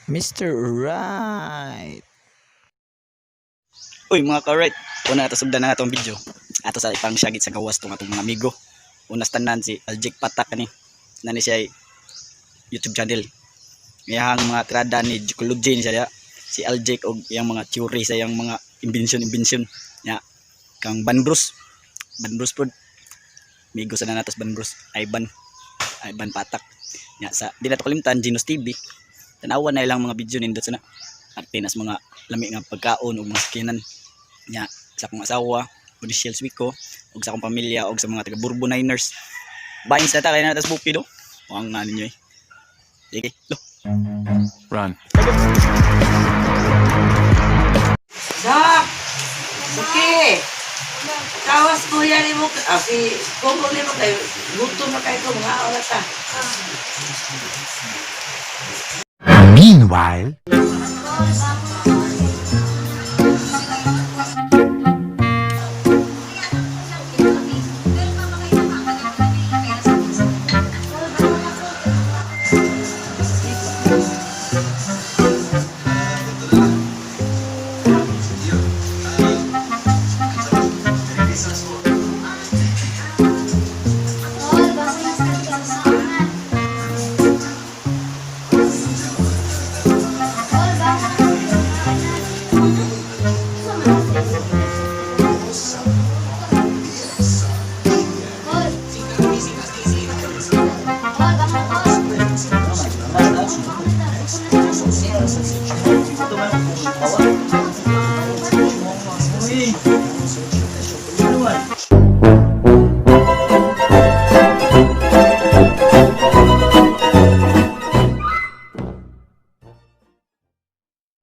Mr. Right. Uy, mga ka-right, una ato sugdan na atong video. Ato sa ipang syagit sa gawas tong atong mga amigo. Una sa tanan si Aljik Patak kani. Nani siya ay YouTube channel. Iyang mga tirada ni Jukuluji ni siya diha. Si Aljik og iyang mga theory sa iyang mga invention invention. Ya kang Ban Bruce. Ban Bruce pod. Amigo sa natos Ban Bruce. Ivan. Ivan Patak. Ya sa di nato kalimtan Genos TV. Tanawan na ilang mga video nindot sana. Arte nas mga lami nga pagkaon ug mga sakinan nya sa akong asawa Michelle Suico ug sa akong pamilya ug sa mga taga Burbo Niners. Bain sa ta kay na tas buki do. Ang nga ninyo eh. Sige, lo. Run. Sak! Suki! Tawas kuya ni mo, ah, si Coco ni mo kay gutom na kay ko mga oras ah. Meanwhile,